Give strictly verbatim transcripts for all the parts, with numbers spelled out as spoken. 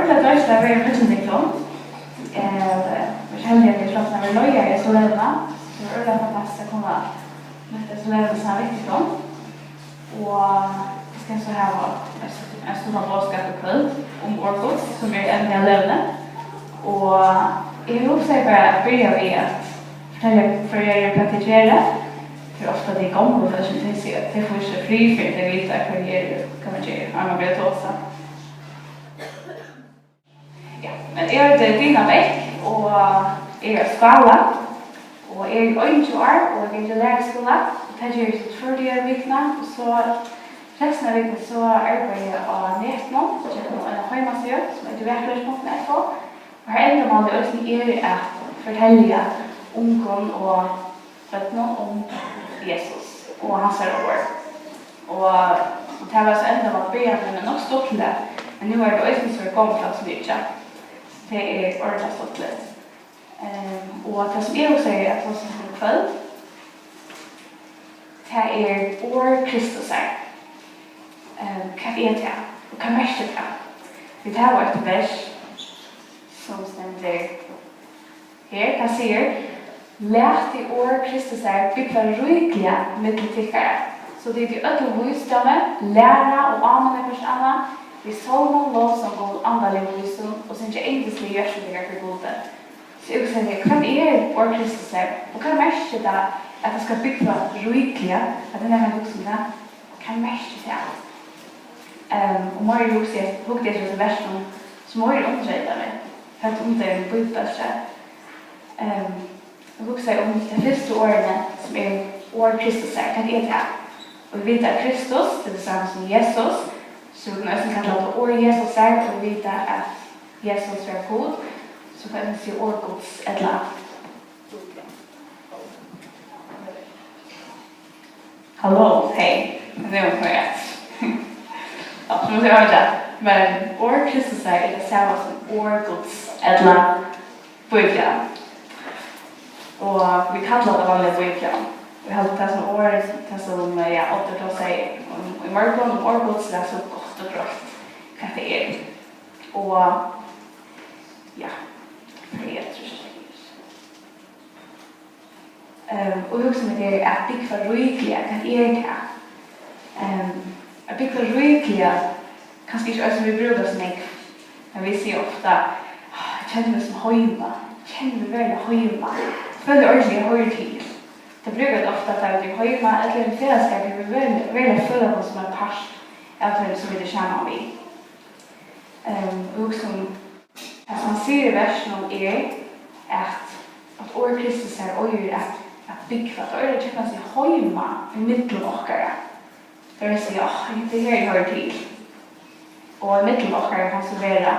Tað er deiligt at vera millum tykkum. Eh, vit heldu, at vit sluppu at vera leiðari í so leingi. Tað var øgiliga fantastiskt at kunna møta so leingi saman við tykkum. Og eg skal so hava ein, ein stuttan boðskap í kvøld um orð Guds, sum er evnið á løguni. Og eg hugsaði bara at byrja við at fortelja, hvørji eg eri, hvat eg geri. Tað er ofta tey gomlu fólkini, tey siga, tey fáa ikki frið fyrr enn tey vita, hvørji eg eri, hvat man ger, áðrenn man byrjar at tosa. Ja, men eg eiti Dina Bech, og eg eri á Skála, og eg eri einogtjúgu ár, og eg gangi í læraraskúla, og tað geri eg so tvørliga um vikuna, og so restina av vikuni so arbeiði eg á netinum, gjøgnum eina heimasíðu, sum eitur vakurleikin punktum f o, og har endamálið eisini er at fortelja ungum og børnum um Jesus og hansara orð. Og, og tað var so endamál í byrjanini, men nokk stuttligt. Men nú er tað eisini so gomalt, altso nýggjað. Tað er ordiliga stuttligt. Ehm, og tað sum eg hugsaði at tosa um í kvøld, tað er orð Kristusar. Ehm, hvat er tað? Og hvat merkir tað? Vit hava eitt vers sum stendur her, tað sigur: "Latið orð Kristusar búgva ríkliga millum tykkara, so tit í øllum vísdómi læra og áminna hvørt annað við sálmum, lovsongum og andaligum vísum, og syngja yndislig í hjørtum tykkara fyri Gudi." So eg hugsaði, hvat er orð Kristusar, og hvat merkir tað, at tað skal búgva ríkliga? At tað er nakað, hugsa um tað. Hvat merkir tað? Ehm, og meira eg hugsi, hugdi eftir hesum versinum, so meira undrar eg meg. Hvat undrar eg meg bíbelskja? Ehm, eg hugsaði um tey fyrstu orðini, sum er orð Kristusar. Hvat er tað? Og vit vita, at Kristus, tað er tað sama sum Jesus, so vit kunnu eisini kalla tað orð Jesusar, og vit vita, at Jesus var Gud, so kunnu vit siga orð Guds, ella Halló, hey. Nú er hon komin aftur. Ja, so má eg hoyra. Men orð Kristusar er tað sama sum orð Guds, ella Bíblian. Og vit kalla tað vanliga Bíblian. Og eg haldi, tað sum orð, tað sum, ja, Oddur tosaði um í morgun, um orð Guds, tað er so gott og greitt, hvat tað er. Og, ja, tað er, eg trúgvi ikki, tað er. Ehm, og hugsa um, at tað er at búgva ríkliga, hvat er tað? Ehm, at búgva ríkliga, kanska ikki eitt sum vit brúka so nógv, men vit siga ofta, "Ah, eg kenni meg sum heima, eg kenni meg veruliga heima, eg føli ordiliga, eg hoyri til." Tað brúka vit ofta, tá vit eru heima, ella í einum felagsskapi, har vit veruliga, veruliga føla okkum sum ein part av teimum, sum vit eru saman við. Ehm, og hugsa um, tað sum hann sigur í versinum er, at, at orð Kristusar eigur at, at búgva, tað eigur at kjanna seg heima í millum okkara. Tað er at siga, "Áh, hetta er her, eg hoyri til." Og í millum okkara kann so vera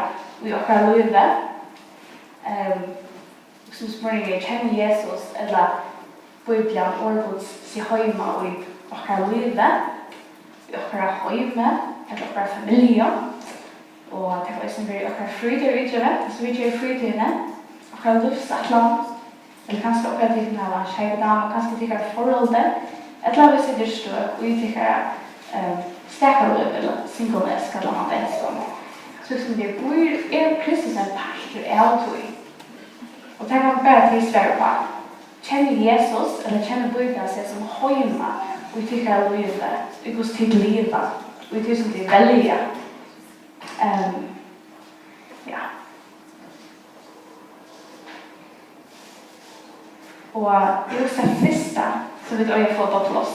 í okkara lívi. Ehm, Sum spurningur er, kennir Jesus ella Bíblian, orð Guds, seg heima í okkara lívi, í okkara heimi, ella okkara familju? Og tað kann eisini vera í okkara frítíðarútgerð, tað sum vit gera í frítíðini, okkara lívsætlan, ella kanska okkara, tit kunnu hava skeivt navn, og kanska tykkara forholdi, ella hvis tit eru støk í tykkara, eh, stakalív, ella singleness, kallar man tað á enskum. So sum tað býr, er Kristus ein partur av tí? Og tað kann bara tit svara uppá. Kennir Jesus, ella kennir Bíblian seg sum heima í tykkara lívi, í hvussu tit liva, í tí sum tit velja? Ehm, ja. Og eg hugsi, tað fyrsta, sum vit eiga at fáa upp á pláss,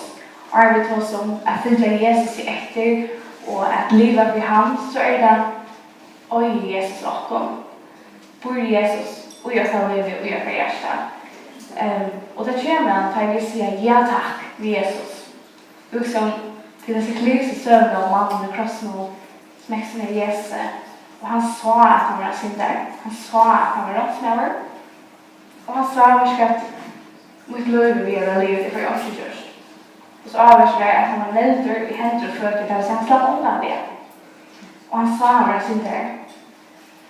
áðrenn vit tosa um at fylgja Jesusi eftir og at liva fyri hann, so er tað, eigur Jesus okkum? Býr Jesus í okkara lívi, í okkara hjarta? Ehm, og tað kemur hann, tá eg vil siga ja takk við Jesus. Hugsa um tit hasa klassisku søguna um mannin við krossinum, sum hekk sum er Jesusi, og hann sá, at hann var ein syndari. Hann sá, at hann var ránsmaður. Og hann sá, veitst tú hvat, mítt lív er við at vera liðugt, eg fái einki gjørt. Og so ávirkar tað, at hann var negldur í hendur og føtur, tað vil siga, hann slapp undan við. Og hann sá, hann var ein syndari.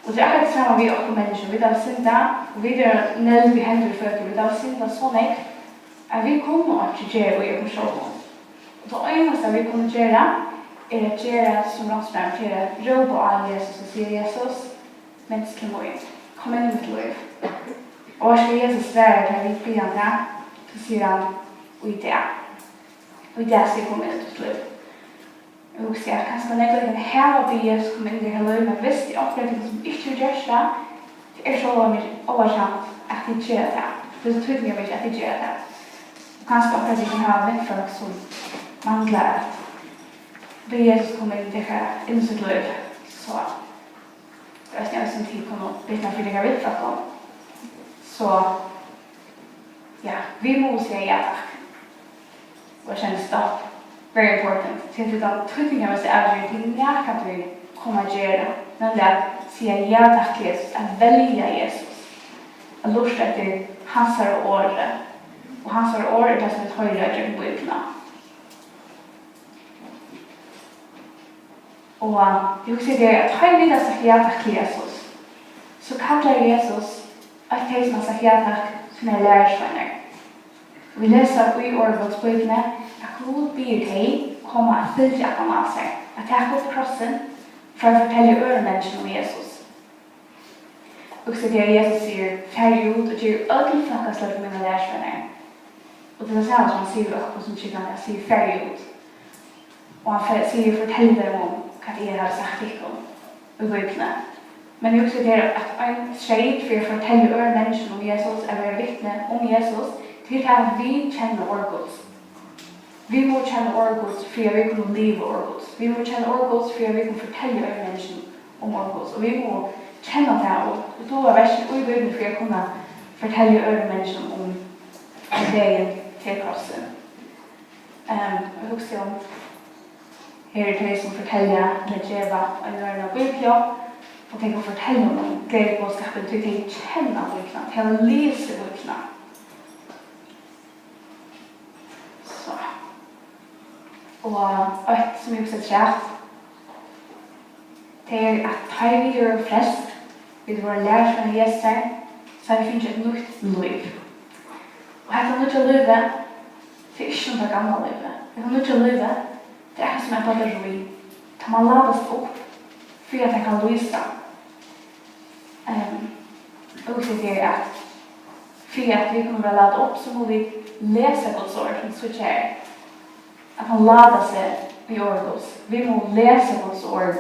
Og tað er akkurát tað sama við okkum menniskjum. Vit hava syndað, og vit eru negld í hendur og føtur. Vit hava syndað so nógv, at vit kunnu einki gera í okkum sjálvum. Og tað einasta, vit kunnu gera, er at gera sum ránsmaðurin ger, at rópa á Jesus og siga, "Jesus, Minst til mín. Kom inn í mítt lív. Og veitst tú hvat Jesus svarar, tá vit biðja um tað? So sigur hann, í dag. Í dag skal eg koma inn í títt lív. Og hugsi, at kanska nógv av tykkum hava biðið Jesus koma inn í tykkara lív, men viss tað er onkur av tykkum, sum ikki hevur gjørt tað, tað er so óerkent, at tit gera tað. Tað er so týdningarmikið, at tit gera tað. Og kanska onkur av tykkum hava vent fólk, sum mangla at biðja Jesus koma inn í tykkara, inn í sítt lív. So, tað er eisini, sum tit kunnu vitna fyri tykkara vinfólkum. So, ja, vit mugu siga ja takk. Og eg kenni stopp. Very important. Tí at tað er tann týdningarmesta avgerðing, tit nakrantíð koma at gera, nemliga at siga ja takk til Jesus, at velja Jesus, at lurta eftir hansara orði. Og hansara orð er tað, sum vit hoyra gjøgnum Bíbliuna. Og eg hugsi, tað er, at tá ið vit hava sagt ja takk til Jesus, so kallar Jesus øll tey, sum hava sagt ja takk, sínar lærisveinar. Vit lesa í Orði Guds, Bíbliuni, at Gud biður tey koma at fylgja aftan á sær, at taka upp krossin fyri at fortelja øðrum menniskjum um Jesus. Hugsi tær, at Jesus sigur, "Farið út og gerið øll fólkasløg til mínar lærisveinar." Og tað er tað sama sum hann sigur við okkum sum trúgvandi, hann sigur, "Farið út." Og hann fer, sigur, "Forteljið teimum um, hvat eg havi sagt tykkum í Bíbliuni." Men eg hugsi, tað er at ein treyt fyri at fortelja øðrum menniskjum um Jesus, at vera vitni um Jesus, til tað, at vit kenna orð Guds. Vit mugu kenna orð Guds, fyri at vit kunnu liva orð Guds. Vit mugu kenna orð Guds, fyri at vit kunnu fortelja øðrum menniskjum um orð Guds. Og vit mugu kenna tað og, og duga versini í Bíbliuni, fyri at kunna fortelja øðrum menniskjum um vegin til krossin. Ehm, og eg hugsi um, her eru tey, sum fortelja ella geva ein øðrum Bíbliu, og tey kunnu fortelja um gleðiboðskapin, tí tey kenna Bíbliuna, tey hava lisið Bíbliuna. So. Og eitt, sum eg hugsi afturat, tað er, at tá ið vit eru frelst, vit vóru lærisveinar Jesu, so hava vit fingið eitt nýtt lív. Og hetta nýggja lívið, tað er ikki sum tað gamla lívið. Hetta nýggja lívið, tað er akkurát sum eitt battarí. Tað má ladast upp, fyri at tað kann lýsa. Ehm, og hugsi tær, at fyri at vit kunnu vera ladað upp, so mugu vit lesa Guds orð, sum tú sært, at hann ladar seg í orð Guds. Vit mugu lesa Guds orð,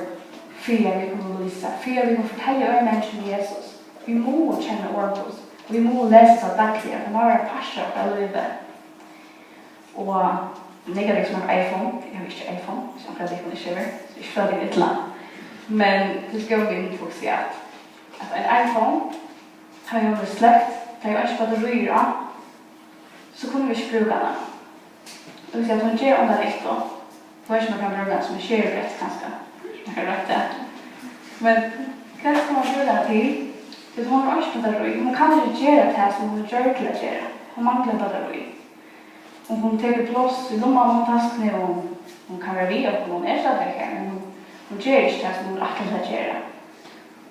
fyri at vit kunnu lýsa, fyri at vit kunnu fortelja øðrum menniskjum um Jesus. Vit mugu kenna orð Guds. Vit mugu lesa tað dagliga. Tað má vera partur av okkara lívi. Og nógv av tykkum sum hava iPhone, eg havi ikki iPhone, so onkur av tykkum ikki hevur, so ikki føl tykkum illa. Men tað er so góð við info, siga at, at ein iPhone, tá ið hon er sløkt, tá ið einki battarí er á, so kunnu vit ikki brúka hana. Tað vil siga, at hon ger onga nyttu. Eg veit ikki, um man kann brúka hana sum eitt skeribrett, kanska. Man kann roynt tað. Men hvat skal man brúka hana til? Tí hon hevur einki battarí. Hon kann ikki gera tað, sum hon er gjørd til at gera. Hon manglar battarí. Hon, hon tekur pláss í lummanum, taskuni, og hon, hon kann vera við okkum, hon er stadigvæk har, men hon, hon ger ikki tað, sum hon er ætlað til at gera.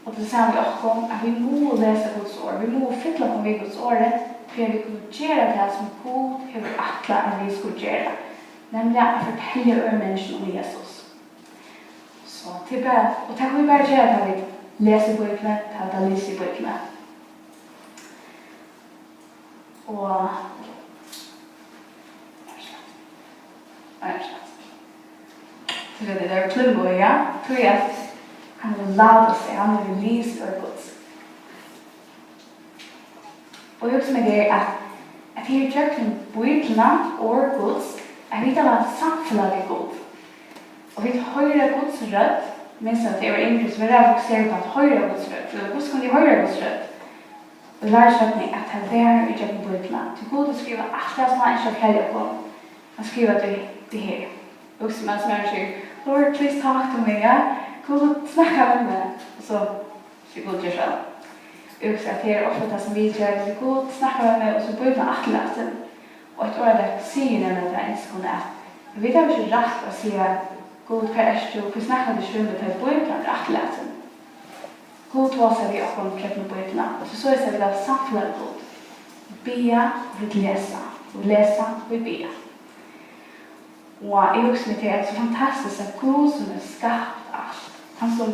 Og tað er sama við okkum, at vit mugu lesa Guds orð, vit mugu fylla okkum við Guds orði, fyri at vit kunnu gera tað, sum Gud hevur ætlað, at vit skulu gera, nemliga at fortelja øðrum menniskjum um Jesus. So, tað er bara, og tað kunnu vit bara gera, tá vit lesa í Bíbliuni, tá vit hava lisið í Bíbliuni. Og, so er tað, tað er Klingbogi, ja, tí at hann hevur ladað seg, hann hevur lisið orð Guds. Og eg hugsi mær tað, at, at her gjøgnum Bíbliuna, orð Guds, at vit hava samfelag við Gud. Og vit hoyra Guds rødd, minst at eg var yngri, so var eg fokuserað upp á at hoyra Guds rødd. So hvussu kundi eg hoyra Guds rødd? Og eg lærdi seinni, at tað var í gjøgnum Bíbliuna. Tí Gud hevur skrivað alt tað, sum hann ynskti at fortelja okkum. Hann skrivar tað, tað her. Og sum hann, sum hann sigur, "Lord, please talk to me", ja? Gud, snakka við meg. Og so sigur Gud, "Ger so." Eg hugsi, at tað er ofta tað, sum vit gera, við Gud, snakka við meg, og so Bíbliuna afturlatin. Og eitt orð, tað sigur nemliga tað, eg skal at vit hava ikki rætt at siga, "Gud, hvar ert tú? Hví snakkar tú ikki við meg?" Tá ið Bíblian er afturlatin. Gud tosar við okkum gjøgnum Bíbliuna, og so soleiðis at vit hava samfelag við Gud. Vit biðja, og vit lesa, og vit lesa, og vit biðja. Og eg hugsi meg til, at tað er so fantastiskt, at Gud, sum hevur skapt alt, hann sum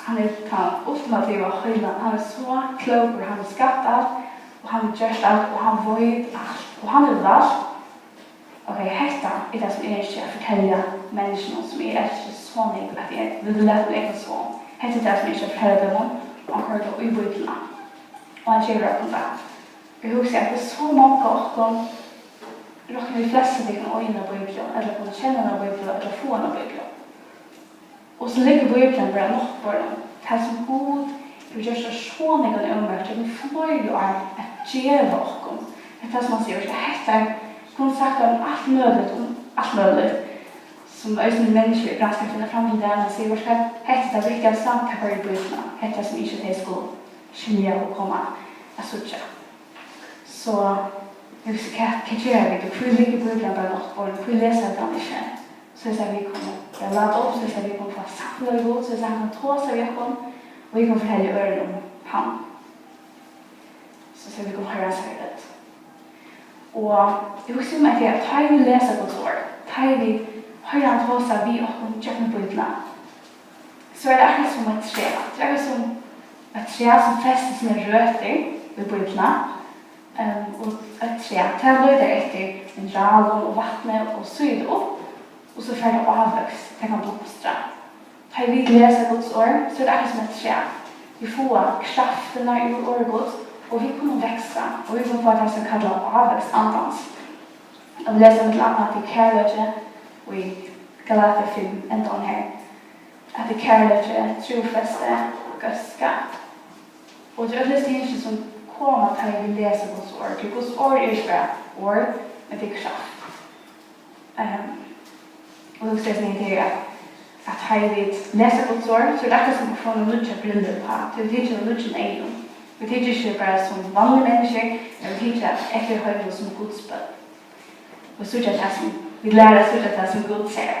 Hann er tann ultimativa heilan. Hann er so klókur, hann hevur skapt alt, og hann hevur gjørt alt, og hann veit alt, og hann hevur valt. Ok, hetta er tað, sum eg ynski at fortelja menniskjunum, sum eg elski so nógv, at eg vil lata mín egna son. Hetta er tað, sum eg ynski at fortelja teimum, og hann koyrir tað í Bíbliuna. Og hann gevur okkum tað. Eg hugsi, at tað er so mong av okkum, rokni vit flestu av tykkum, eiga eina bíbliu, ella kunnu kenna eina bíbliu, ella fáa eina bíbliu. Og so liggur Bíblian bara á náttborðinum. Tað, sum Gud hevur gjørt sær so nógvan ómak gjøgnum fleiri ár at geva okkum. Hetta, sum hann sigur, at hetta kunnu sagt um alt møguligt, um alt møguligt, sum eisini menniskjur eru granskað at finna fram til í dag, men sigur, veitst tú hvat, hetta er tað viktigasta, tað var í Bíbliuni. Hetta, sum eg ynski, tey skulu skilja og koma at síggja. So, eg hugsi, hvat, hvat gera vit, og hví liggur Bíblian bara á náttborðinum? Hví lesa vit hann ikki? Soleiðis at vit kunnu, ja, lada upp, soleiðis at vit kunnu fáa samfelag við Gud, soleiðis at hann kann tosa við okkum, og vit kunnu fortelja øðrum um hann. Soleiðis at vit kunnu hoyra hansara rødd. Og eg hugsi um, at eg, tá ið vit lesa Guds orð, tá ið vit hoyra hann tosa við okkum gjøgnum Bíbliuna, so er tað akkurát sum eitt træ. Tað er akkurát sum eitt træ, sum festir sínar røtur í Bíbliuna, ehm, og eitt træ, tað leitar eftir mineralum og vatni og sýgur tað upp, og so fær tað ávøkst, tað kann blomstra. Tá ið vit lesa Guds orð, so er tað akkurát sum eitt træ. Vit fáa kraftina úr orði Guds, og vit kunnu vaksa, og vit kunnu fáa tað, sum kallað ávøkst andans. Og vit lesa millum annað, at tað er kærleiki, og í Galatar fimm, endan her, at tað er kærleiki, trúfesti, góðska. Og tað er øll hesi tingini, sum koma, tá ið vit lesa Guds orð. Tí Guds orð er ikki bara orð, men tað er kraft. Ehm, og eg hugsi eisini her, at, at tá ið vit lesa Guds orð, so er tað akkurát sum at fáa eina nýggja brillu uppá. Tí vit hyggja við nýggjum eygum. Vit hyggja ikki bara sum vanlig menniskju, men vit hyggja eftir heiminum sum Guds børn. Og síggja tað sum, vit læra at síggja tað sum Gud sær.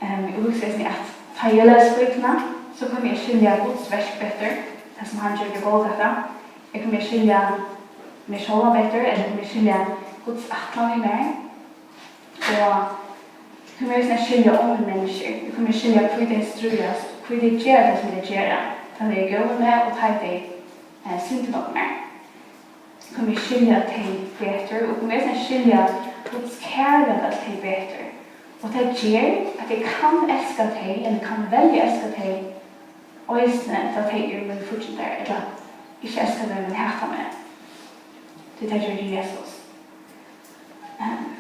Ehm, eg hugsi eisini, at tá eg lesi Bíbliuna, so komi eg at skilja Guds verk betur, tað sum hann gjørdi á Golgata. Eg komi at skilja meg sjálva betur, ella eg komi at skilja Guds ætlan við mær. Og eg komi eisini at skilja onnur menniskju. Eg komi at skilja, hví tey stríðast, hví tey gera tað, sum tey gera, tá tey eru góð við meg og tá tey, eh, synda ímóti mær. Kunnu vit skilja tey betur, og kunnu vit eisini skilja Guds kærleika til tey betur. Og tað ger, at eg kann elska tey, ella kann velja at elska tey, eisini tá tey eru mínir fíggindar, ella ikki elska tey, men hata meg. Tí tað gjørdi Jesus. Ehm,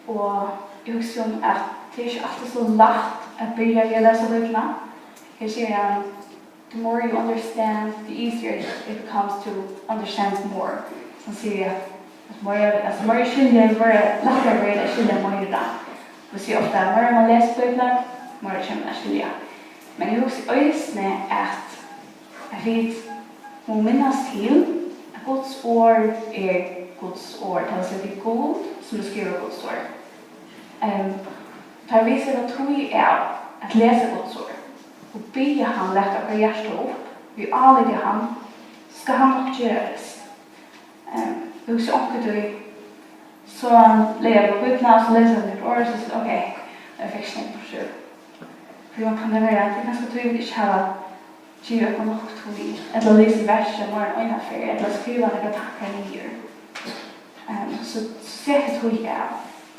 og eg hugsi um, at tað er ikki altíð so lætt at byrja við at lesa Bíbliuna. Her sigur hann, "The more you understand, the easier it becomes to understand more." Hann sigur, at, at meira, altso, meira skilja, meira lættari verður at skilja meira. Vit siga ofta, at meira man lesur Bíbliuna, meira kemur man at skilja. Men eg hugsi eisini, at, at vit mugu minnast til, at Guds orð er Guds orð. Tað vil siga, tað er Gud, sum skrivar Guds orð. Ehm, tá vit seta tíð av at lesa Guds orð, og biðja hann lata okkara hjarta upp, við áliti á hann, skal hann nokk gera rest. Ehm, eg hugsi onkuntíð, so legði eg upp Bíbliuna, og so lesi eg nøkur orð, og so sigi eg, "Ok, eg fekk ikki nógv burtur úr." Tí hvat kann tað vera? Tað er kanska tí, vit ikki hava givið okkum nokk tíð, ella lisið versið meira enn eina ferð, ella skrivað nakrar tankar niður. Ehm, so, so setið tíð av,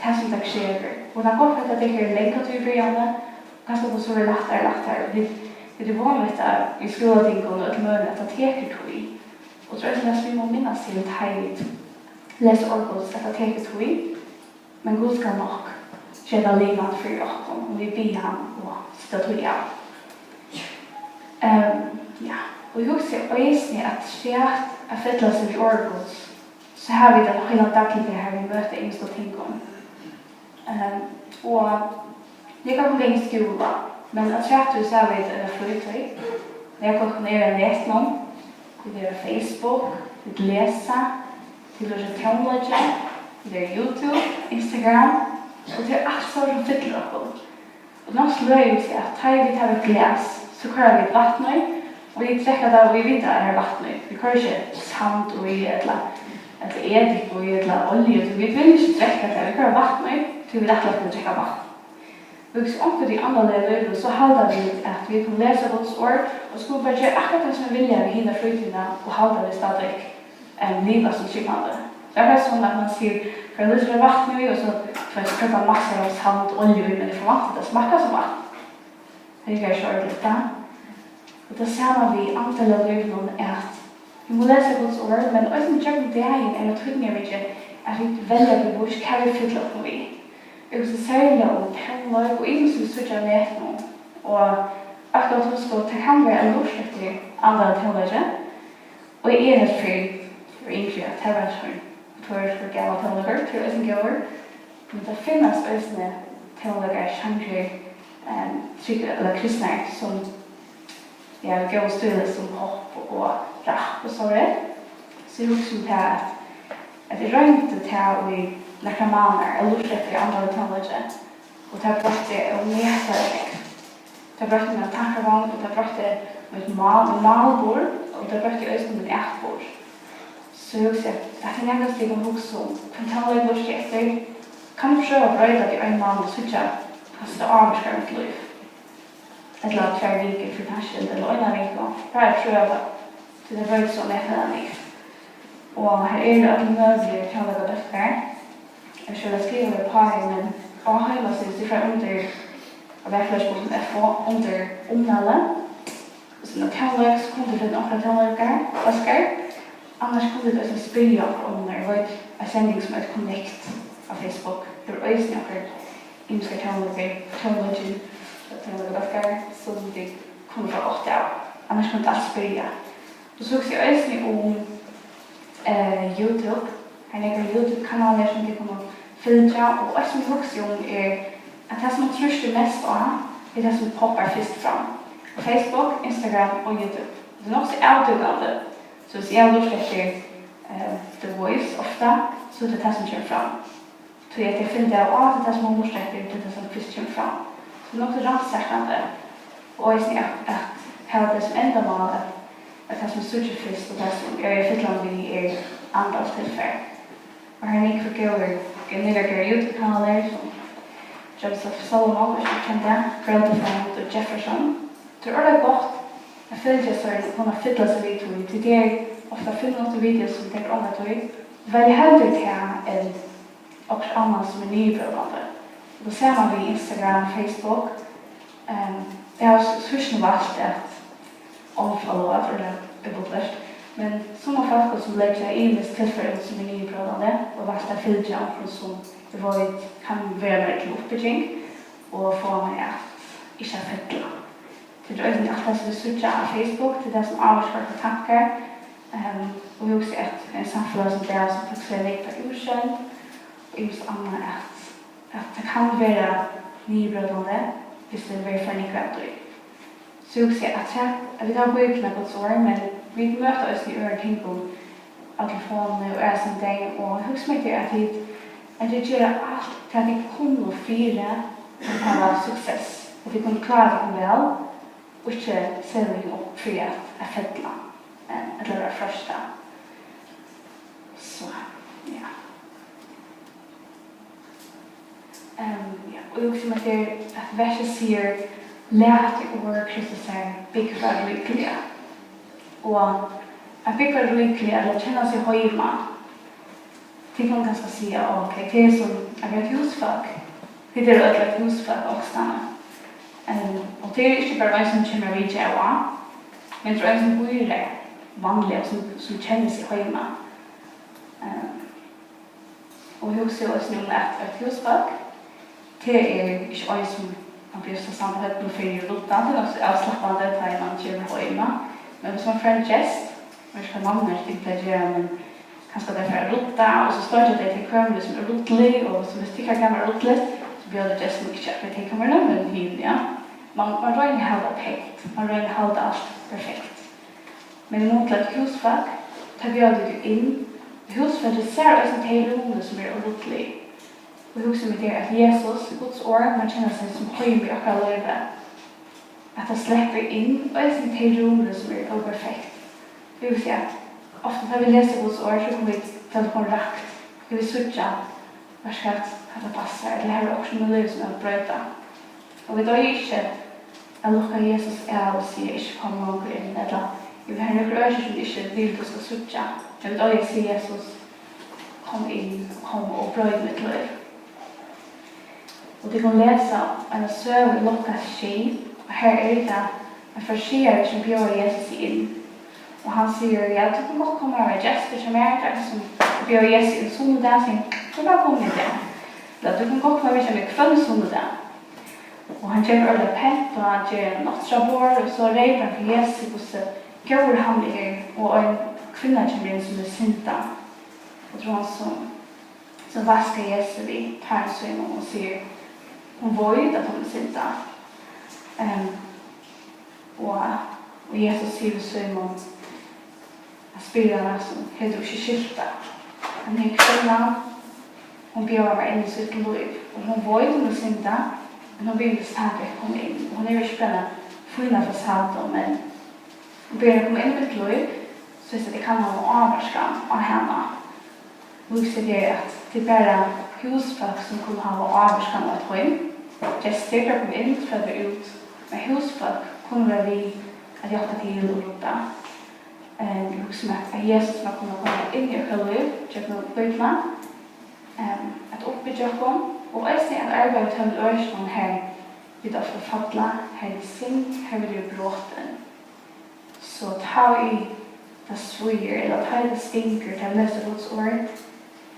tað sum tað krevur. Og tað er gott, at tað tekur langa tíð í byrjanini, kanska tað so verður lættari og lættari. Vit, vit eru von við tað í skúlatingum og øllum øðrum, at tað tekur tíð. Og so er tað, sum vit mugu minnast til, tá vit lesa orð Guds, at tað tekur tíð. Men Gud skal nokk gera tað lívandi fyri okkum, um vit biðja hann og seta tíð av. Ehm, ja, og eg hugsi eisini, at afturat at fylla seg við orð Guds, so hava vit ein heilan dagligdag, har vit møta ymiskum tingum. Ehm, og eg kann ganga í skúla, men afturat tí, so hava vit eina frítíð. Nógv av okkum eru á netinum, vit eru á Facebook, vit lesa, vit lurta tónleiki, vit eru á YouTube, Instagram, og tað er alt sovorðið, sum fyllir okkum. Og nokk so løgið, at tá ið vit hava eitt glas, so koyra vit vatn í, og vit drekka tað, og vit vita, at har er vatn í. Vit koyra ikki sand í, ella, ella edik í, ella olju, tí vit vilja ikki drekka tað, vit koyra vatn í, tí vit ætla okkum at drekka vatn. Hugsa onkuntíð í andaliga lívinum, so halda vit, at vit kunnu lesa Guds orð, og skulu bara gera akkurát tað, sum vit vilja við hina frítíðina, og halda, vit stadigvæk, em, liva sum trúgvandi. Tað er faktiskt sum, at mann sigur, "Kann eg lýsa mær vatn í?" Og so, tú veit, so koypir mann massa av salt og olju í, men eg forvænti, at tað smakkar sum vatn. Tað riggar ikki ordiliga, tað. Og tað sama við andaliga lívinum, at vit mugu lesa Guds orð, men eisini gjøgnum dagin er tað týdningarmikið, at vit velja bevisst, hvat vit fylla okkum við. Eg hugsi serliga um tónleik og ymiskt, vit síggja á netinum. Og akkurát hon, sko, tað kann vera at lurta eftir andaligum tónleiki. Og eg helt fyrr, eg var yngri, at tað var ein føroyskur gamal tónleikur, tað er eisini góður. Men tað finnast eisini tónleikar, sangir, ehm, trygg-, ella kristnar, sum, ja, við góðum stíli, sum pop og rap og sovorðið. So eg hugsi um tað, at, at eg royndi tað í nakrar mánaðar, at lurta eftir andaligum tónleiki. Og tað broytti ómetaliga nógv. Tað broytti mína tankagongd, og tað broytti mítt mál, mín málburð, og tað broytti eisini mín atburð. So eg hugsi, at hetta er nakað, sum tit kunnu hugsa um. Hvønn tónleik lurti eg eftir? Kann eg prøva at broyta tað í ein mánað og síggja, hvussu tað ávirkar mítt lív? Ella tvær vikur, fyri tað skyld, ella eina viku. Bara prøva, tí tað broytir so ómetaliga nógv. Og her eru allir møguligir tónleikabólkar. Eg skal skriva upp á her, men á heimasíðu, so fara undir, á vegfløsku punktum f o, undir ummæli. Hvis tú tónleik, so kunnu tit finna onkrar tónleikar, bólkar. Annars kunnu tit eisini spyrja onkran um, eg veit, ein sending sum eitur Connect á Facebook. Har eru eisini onkrir ymiskir tónleikar, tónleikir, tónleikabólkar, sum tit kunnu fáa gott av. Annars kunnu tit altíð spyrja. Og so hugsi eg eisini um, eh, YouTube. Har eru nakrir YouTube-kanalir, sum tit kunnu fylgja, og eitt, sum eg hugsi um, er, at tað, sum mann trýstir mest á, er tað, sum poppar fyrst fram. Facebook, Instagram og YouTube. Tað er nokk so avdúkandi. So hvis eg havi lurtað eftir, eh, The Voice ofta, so er tað tað, sum kemur fram. Tí at eg finn tað av, at tað, sum hon lurtar eftir, tað er tað, sum fyrst kemur fram. So nokk so rannsakandi, og eisini at, at hava tað sum endamál, at, at tað, sum eg síggi fyrst, og tað, sum eg eri fylgjandi við, er andans tilfar. Og har eru nógvir góðir, góðir, nakrir góðir YouTube-kanalar, sum Joseph Solomon, hvis tú kennir tað, Grotefend og Jefferson. Tað er ordiliga gott at fylgja sovorðnum og kunna fylla seg við tí, tí tað er ofta fimm minuttir video, sum tekur onga tíð. Vel heldur tað enn okkurt annað sum er niðurbrótandi. Og tað sama við Instagram, Facebook. Ehm, eg havi s-, so sum valt at unfollowa, for tað er populært. Men sum av fólkum sum leggja ymiskt tilfar út sum er niðurbrótandi, og valt at fylgja onkrum sum eg veit kann vera mær til uppbygging og fáa meg at ikki at fella. Tað er eisini alt tað, sum vit síggja á Facebook, tað er tað, sum ávirkar okkara tankar. Ehm, og eg hugsi, at ein samfelag sum tað, sum fokuserar nógv á útsjónd og ymiskt annað, at, at tað kann vera niðurbrótandi, viss tað verður for nógv av tí. So eg hugsi, at, at vit hava Bíbliuna, Guds orð, men vit møta eisini í øðrum tingum, á telefonini og aðrastaðni, og eg hugsi mær til, at tit, at tit gera alt, hvat tit kunnu fyri at hava suksess, at tit kunnu klára tykkum væl, og ikki seta tykkum upp fyri at, at fella, eh, ella vera freistað. So, ja. Ehm, ja, og eg hugsi mær til, at versið sigur, "Latið orð Kristusar búgva ríkliga." Og at búgva ríkliga, ella kenna seg heima. Tit kunnu kanska siga, "Á, ok, tað er sum at vera eitt húsfólk." Tit eru øll eitt húsfólk onkustaðni. Ehm, og tað er ikki bara ein, sum kemur at vitja av og á, men tað er ein, sum býr har vanliga, sum, sum kennir seg heima. Ehm, Og hugsið eisini um, at eitt húsfólk, tað er ikki ein, sum man blívur so samband við, fyri at rudda, tað er nokk so avslappandi, tá ið man kemur heim. Men hvis man fær ein gest, eg veit ikki, hvat mammur, tit plagdu at gera, men kanska tey fara at rudda, og so steingja tey tey kømrini, sum eru ruddilig, og so hvis tykkara kamar er ruddiligt, so bjóða tey gestunum ikki at fara í tey kømrini, men hini, ja. Man, man roynir at halda pent, man roynir at halda alt perfekt. Men í mun til eitt húsfólk, tá bjóða tit inn, og húsfólkið sær eisini tey rúmini, sum eru óruddilig. Og hugsi meg til, at Jesus, Guds orð, má kenna seg sum heim í okkara lívi. At tað sleppur inn eisini tey rúmini, sum eru óperfekt. Eg vil siga, at ofta tá vit lesa Guds orð, so kunnu vit føla okkum rakt. Eg vil síggja, veitst hvat, hatta passar, ella har er okkurt í mínum lívi, sum eg vil broyta. Og vit eiga ikki at lukka Jesus av og siga: "Ikki koma longur inn," ella: "Eg vil hava nøkur økir sum eg ikki vil, tú skal síggja." Men vit eiga at siga: "Jesus, kom inn, kom og broyt mítt lív." Og tit kunnu lesa eina søgu í Lukas sjey, og har er tað ein fariseari, sum bjóðar Jesus inn. Og hann sigur: "Ja, tú kanst gott koma og vera gestur hjá mær." Tað er sum at bjóða Jesus inn sunnudag, sigur hann: "Tú má koma í dag." Ella: "Tú kanst gott koma og vitja meg hvønn sunnudag." Og hann ger øgiliga pent, og hann ger nátturðaborð, og so reypar hann fyri Jesus, hvussu góður hann er, og ein kvinna kemur inn, sum er syndað. Og tað er hon, sum, sum vaskar Jesus við tárum sínum og sigur, hon veit, at hon er syndað. Ehm, og, og Jesus sigur við Símun, hann spyr hann, altso: "Hevur tú ikki skilt tað? Henda her kvinnan, hon bjóðar mær inn í sítt lív, og hon veit, hon er syndað, men hon vil stadigvæk koma inn. Og hon hevur ikki bara eina fína fasadu, men hon biður meg koma inn í mítt lív, soleiðis at eg kann hava eina ávirkan á hana." Og hugsi tær, at tað er bara húsfólk, sum kunnu hava ávirkan á eitt heim. Gestir, teir koma inn, so fara teir út, men húsfólk kunnu vera við at hjálpa til og rudda. Ehm, eg hugsi mær, at Jesus má kunna koma inn í okkara lív gjøgnum Bíbliuna, ehm, at uppbyggja okkum, og eisini at arbeiða við teimum økinum, har vit ofta falla, har vit synda, har vit eru brotin. So tá ið tað svíður, ella tá ið tað stingur, tá vit lesa Guds orð,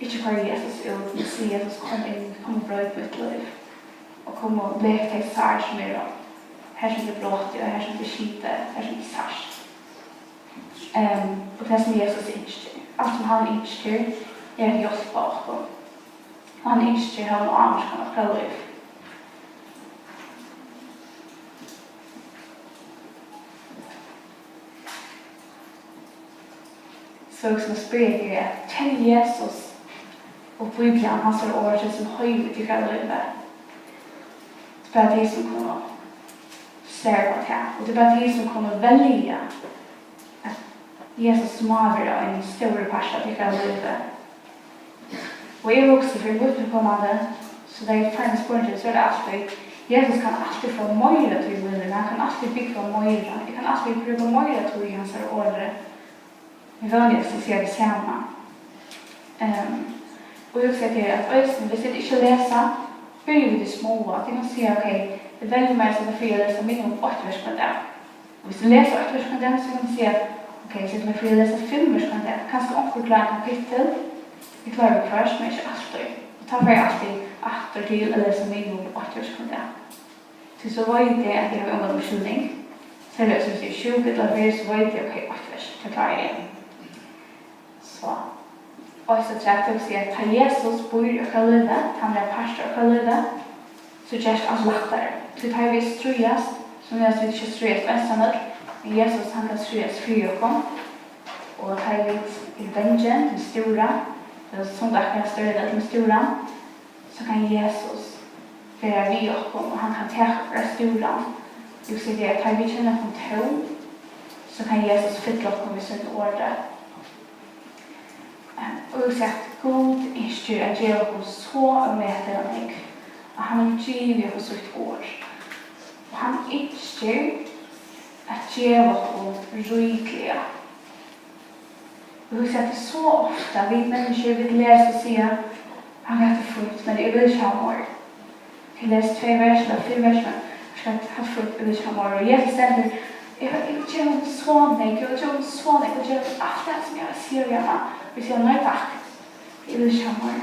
ikki koyra Jesus út, men sig: "Jesus, kom inn, kom og broyt mítt lív. Og kom og lek tey sár, sum eru har, sum tað er brotið, og har, sum tað er skitið, har, sum tað er sært." Ehm, og tað, sum Jesus ynskir, alt, sum hann ynskir, er at hjálpa okkum. Og hann ynskir at hava eina ávirkan á okkara lív. So, sum eg spyrji, er: Kennir Jesus og Bíblian, hansara orð, seg sum heima í tykkara lívi? Tað er bara tit, sum kunnu svara upp á tað, og tað er bara tit, sum kunnu velja, at Jesus má vera ein stórur partur av tykkara lívi. Og eg hugsi fyri mítt viðkomandi, so tá eg fái eina spurning, so er tað altíð: Jesus kann altíð fáa meira tíð í mínum lívi, hann kann altíð búgva meira, eg kann altíð brúka meira tíð í hansara orði. Men vónliga skal eg siga tað sama. Ehm, og eg hugsi at tað er, at eisini, viss tit ikki lesa, byrja við tí smáa. Tit kunnu siga: "Ok, eg velji mær at seta fyri at lesa minimum eitt vers hvønn dag." Og viss tit lesa eitt vers hvønn dag, so kunnu tit siga: "Ok, eg seti mær fyri at lesa fimm vers hvønn dag." Kanska onkur klárar kapittul. Eg klári viðhvørt, men ikki altíð. Og tá fari eg altíð aftur til at lesa minimum eitt vers hvønn dag. Tí so veit eg, at eg havi ongan umskylning. Serliga, um eg eri sjúk ella fyrr, so veit eg, ok, eitt vers, tað klári eg. So, og so trekk eg og siga, at tá Jesus býr í okkara lívi, tá hann er ein partur av okkara lívi, so gerst alt lættari. Tí tá vit stríðast, so noyðast vit ikki at stríðast einsamøll, men Jesus, hann kann stríðast fyri okkum. Og tá vit eru bangin, vit stúra, tað er sum akkurát støðan, at vit stúra, so kann Jesus vera við okkum, og hann kann taka okkara stúran. Eg vil siga, at tá vit kenna okkum tóm, so kann Jesus fylla okkum við sín orð. Ehm, og eg vil siga, at Gud ynskir at geva okkum so ómetaliga nógv, og hann hevur givið okkum sítt orð. Og hann ynskir at geva okkum ríkliga. Og hugsa, at tað er so ofta, vit menniskju, vit lesa og siga, "Hann, hetta er fínt, men eg vil ikki hava meir." Eg lesi tvey vers ella fimm vers, men, "Hetta er fínt, eg vil ikki hava meir." Og Jesus stendur, "Eg vil, eg vil geva honum so nógv, eg vil geva honum so nógv, eg vil geva honum alt tað, sum eg havi at siga við hana." Vit siga, "Nei, takk, eg vil ikki hava meir."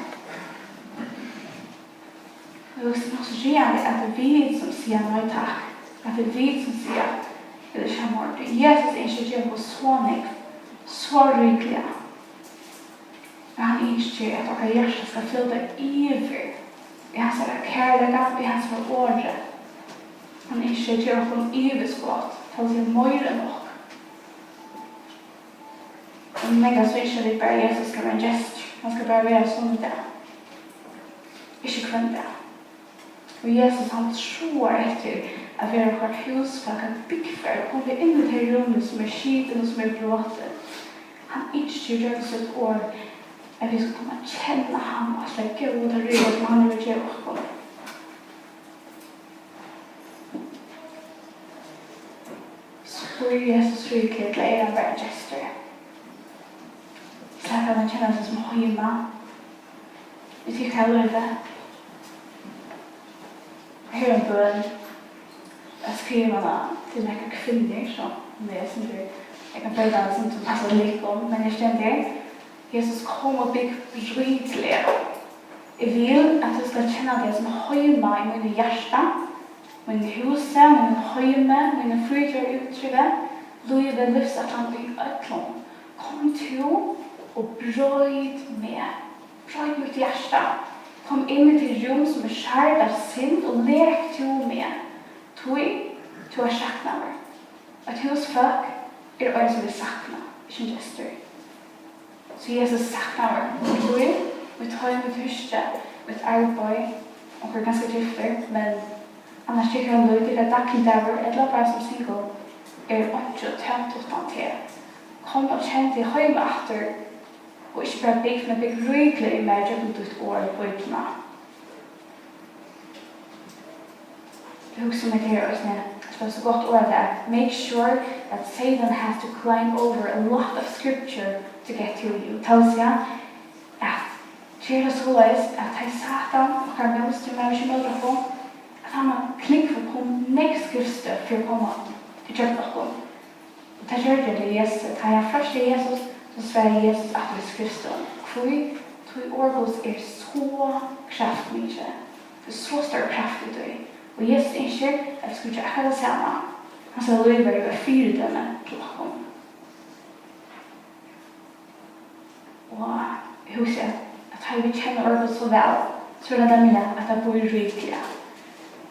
Og eg hugsi, nokk so ræðuligt, at tað er vit, sum siga nei takk, at tað er vit, sum siga, eg vil ikki hava meir. Jesus ynskir at geva okkum so nógv, so ríkliga. Og hann ynskir, at okkara hjarta skal flóta yvir í hansara kærleika, í hansara orði. Hann ynskir at geva okkum yvirskot, tað vil siga meira enn nokk. Og mangan so ynskja vit bara, at Jesus skal vera ein gestur. Hann skal bara vera sunnudag. Ikki hvønn dag. Og Jesus, hann tráar eftir at vera okkara húsfólk, at búgva og koma inn í tey rúmini, sum eru skitin og sum eru brotin. Hann ynskir gjøgnum sítt orð, at vit skal koma at kenna hann og alt tað góða og tað ríka, sum hann hevur givið okkum. Býr Jesus ríkiliga, ella er hann bara ein gestur? Slag kann hann kenna seg sum heima í tykkara lívi? Her er ein bøn. Eg skrivi hana til nakrar kvinnur, so hon er eitt sindur, eg kann føla hana sum, sum passar til tykkum, men her stendur: Jesus, kom og búgv ríkiliga. Eg vil, at tú skal kenna teg sum heima í mínum hjarta, mínum húsi, mínum heimi, mínum frítíðarútdrigi, lívi, lívsætlan í øllum. Kom tú og broyt meg. Broyt mítt hjarta. Kom inn í tað rúm, sum er sart av synd, og lek tú meg. Tí tú ert saknaður. Eitt húsfólk er ein, sum er saknað, ikki ein gestur. So Jesus er saknaður. Mítt lív, mítt heim, mítt húski, mítt arbeiði, onkur er kanska giftur, men annars tykkara lív, tykkara dagligdagur, ella bara sum single, er einki, tómt uttan teg. Kom og kenn teg heima aftur, og ikki bara bygg, men bygg ríkiliga í mær gjøgnum títt orð, Bíbliuna. Eg hugsi um hetta her eisini, at tað er so gott orðalag: "Make sure that Satan has to climb over a lot of scripture to get to you." Tað vil siga, at ger tað soleiðis, at tá ið Satan, okkara mótstøðumaður, kemur móti okkum, at hann má klúgva okkum nógv skriftstøð fyri at koma ígjøgnum okkum. Og tað gjørdi hann við Jesusi. Tá ið hann freistaði Jesus, so svaraði Jesus aftur við skriftstøðum. Hví? Tí orð Guds er so kraftmikið. Tað er so stór kraft í tí. Og Jesus ynskir, at vit skulu gera akkurát tað sama. Hansara lív verður eitt fyridømi til okkum. Og eg hugsi, at, at tá vit kenna orð Guds so væl, so er tað nemliga, at tað býr ríkiliga.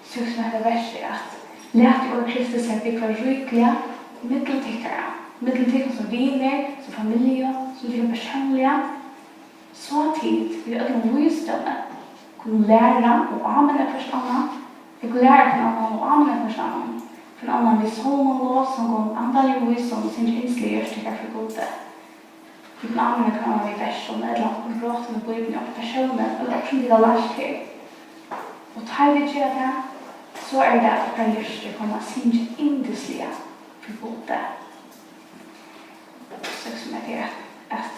So hugsi eg um hetta versið, at: "Latið orð Kristi sær búgva ríkiliga millum tykkara, millum tykkum sum vinir, sum familju, sum tykkum persónliga, so at tit við øllum vísdómi kunnu læra og áminna hvørt annað, tykkum læra hvønn annan og áminna hvørt annan, hvønn annan við sálmum, lovsongum, andaligum vísum og syngja ynskiliga hjørtu tykkara fyri Gudi." Vit áminna hvønn annan við versum ella onkrum brotum úr Bíbliuni, onkrum persóni ella okkurt, sum tit hava lært her. Og tá vit gera tað, so er tað, at okkara hjørtu koma at syngja yndisliga fyri Gudi. So sum at eg, at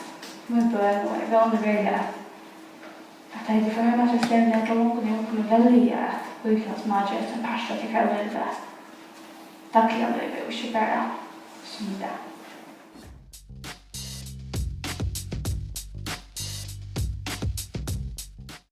mín bøn, og eg vóni veruliga, at, at tá vit fara heim aftur til stevnuna, ella longu, at vit kunnu velja at Bíblian sum at gera ein partur av tykkara lívi, dagliga lívi, og ikki bara sunnudag.